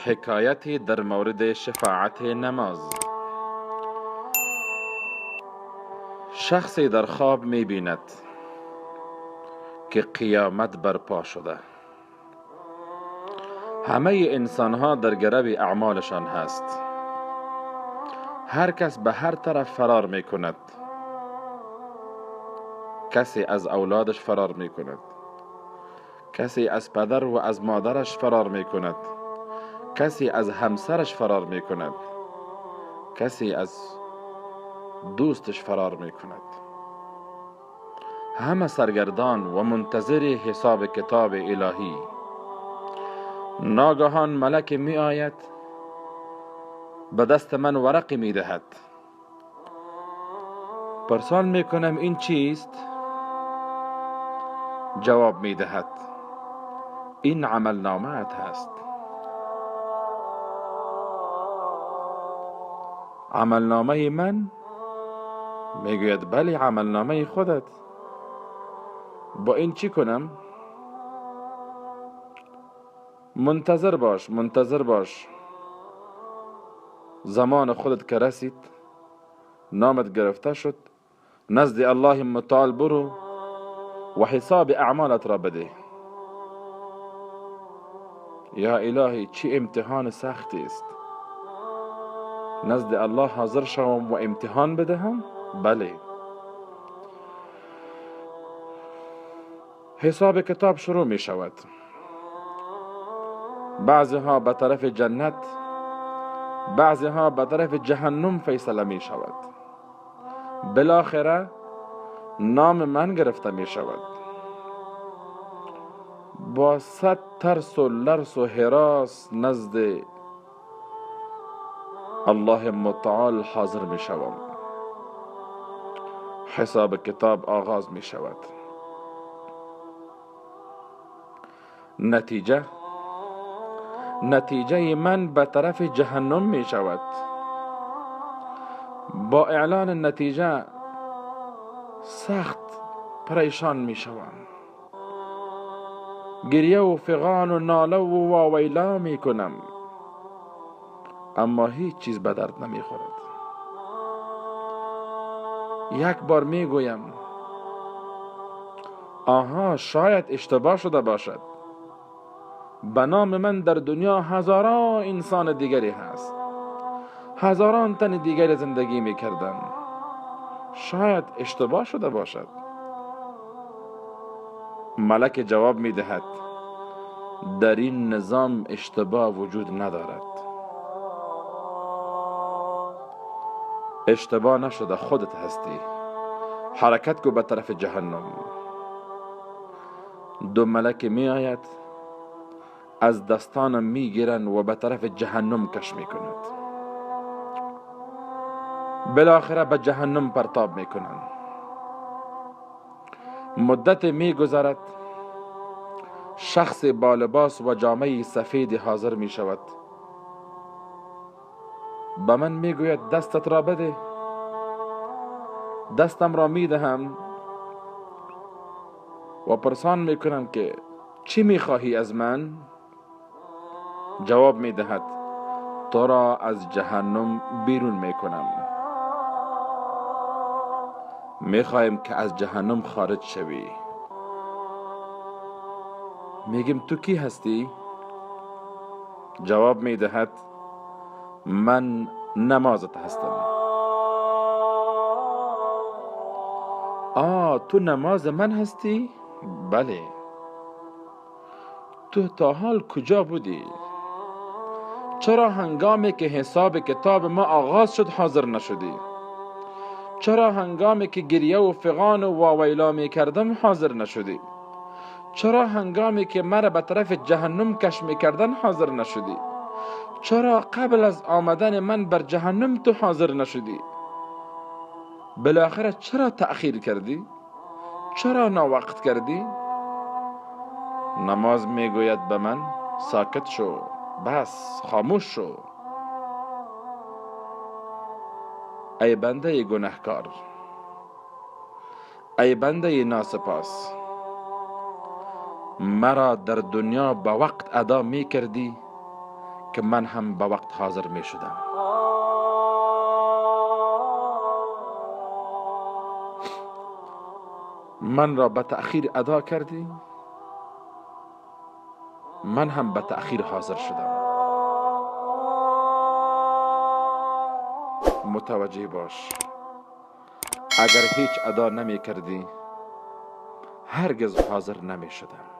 حکایتی در مورد شفاعت نماز. شخصی در خواب می بیند که قیامت برپا شده، همه انسان ها در گرو اعمالشان هست، هر کس به هر طرف فرار می کند. کسی از اولادش فرار می کند، کسی از پدر و از مادرش فرار می کند، کسی از همسرش فرار می کند، کسی از دوستش فرار می کند. همه سرگردان و منتظر حساب کتاب الهی. ناگهان ملک می آید، به دست من ورقی می دهد. پرسان می کنم این چیست؟ جواب می دهد این عمل نامه ات هست. عمل نامه من؟ میگوید بله، عمل نامه خودت. با این چی کنم؟ منتظر باش، منتظر باش، زمان خودت که رسید، نامت گرفته شد، نزد الله متعال برو و حساب اعمالت را بده. یا الهی چی امتحان سختی است! نزد الله حاضر شوم و امتحان بدهم؟ بله. حساب کتاب شروع می شود. بعضی ها به طرف جنت، بعضی ها به طرف جهنم فیصله می شود. بالاخره نام من گرفته می شود. با صد ترس و لرز و هراس نزد الله متعال حاضر می شوم. حساب کتاب آغاز می شود. نتیجه من به طرف جهنم می شود. با اعلان نتیجه سخت پریشان می شوم. گریه و فغان و ناله و واویلا می کنم، اما هیچ چیز به درد نمی خورد. یک بار می گویم آها، شاید اشتباه شده باشد. به نام من در دنیا هزاران انسان دیگری هست، هزاران تن دیگری زندگی می کردن، شاید اشتباه شده باشد. ملک جواب می دهد در این نظام اشتباه وجود ندارد. اشتباه نشده، خودت هستی. حرکت کو به طرف جهنم. دو ملک می آید، از دستانم می گیرن و به طرف جهنم کش می کند. بالاخره به جهنم پرتاب می کنند. مدت می گذرد، شخص با لباس و جامه سفید حاضر می شود. به من می گوید دستت را بده. دستم را می دهم و پرسان می کنم که چی می خواهی از من؟ جواب می دهد تو را از جهنم بیرون می کنم. می خواهیم که از جهنم خارج شوی. میگیم تو کی هستی؟ جواب می دهد من نمازت هستم. آه، تو نماز من هستی؟ بله. تو تا حال کجا بودی؟ چرا هنگامی که حساب کتاب ما آغاز شد حاضر نشدی؟ چرا هنگامی که گریه و فغان و واویلا می کردم حاضر نشدی؟ چرا هنگامی که مرا به طرف جهنم کش می کردن حاضر نشدی؟ چرا قبل از آمدن من بر جهنم تو حاضر نشدی؟ بالاخره چرا تأخیر کردی؟ چرا ناوقت کردی؟ نماز میگوید به من ساکت شو، بس، خاموش شو. ای بنده گنهکار، ای بنده ناسپاس، مرا در دنیا به وقت ادا می کردی که من هم به وقت حاضر می شدم. من را به تأخیر ادا کردی، من هم به تأخیر حاضر شدم. متوجه باش، اگر هیچ ادا نمی کردی هرگز حاضر نمی شدم.